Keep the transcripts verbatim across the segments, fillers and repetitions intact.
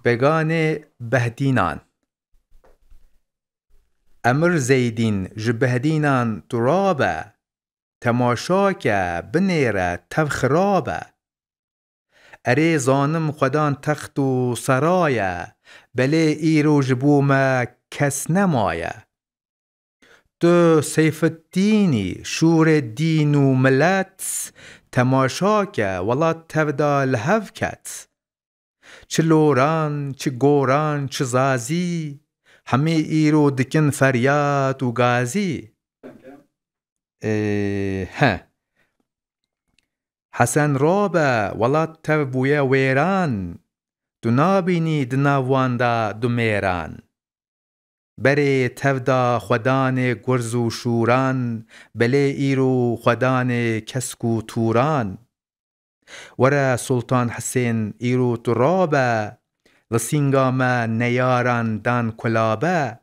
Beganê Behdînan. Emir Zeydîn ji Behdînan tu rabe, temaşa ke binêre tev xirab e. Erê zanim xwedan text û seraye, belê îro ji bo me kes nemaye. Tu Seyfeddînî, şûrê dîn û milet, temaşa ke welat tev de li hev ket. Çi loran, çi goran, çi zazî, hemî îro dikin feryad û gazî. Ê, he. Hesen rabe, welat tev bûye wêran, tu nabînî di nav wan de du mêran. Berê tev da xwedanê gurz û şûran, belê îro xwedanê kesk û tûran. Were Sultan Hisên îro tu rabe, li sînga me neyaran dan kulabe.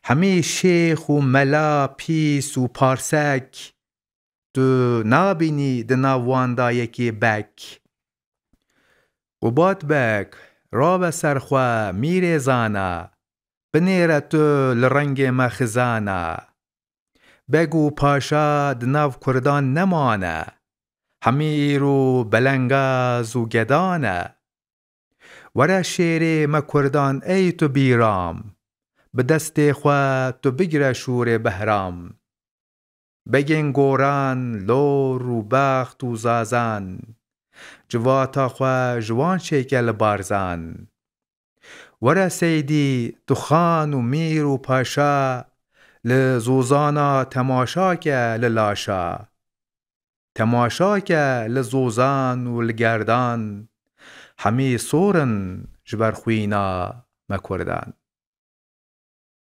Hemî şêx û mela pîs û parsek, tu nabînî di nav wan de yekê bek. Qubat Beg, rabe ser xwe mîrê zana, binêre tu li rengê me xizana. Beg û paşa di nav kurdan nemane, hemî îro belengaz û gedan e. Were şêrê me kurdan ey tu bîram, bi destê xwe tu bigire şûrê behram. Begên goran, lor û bext û zazan, civata xwe ji wan çêke li barzan. Were seydî tu xan û mîr û paşa, li zozana temaşa ke li laşa. Temaşa ke li zozan û li gerdan, hemî sor in ji ber xwîna me kurdan.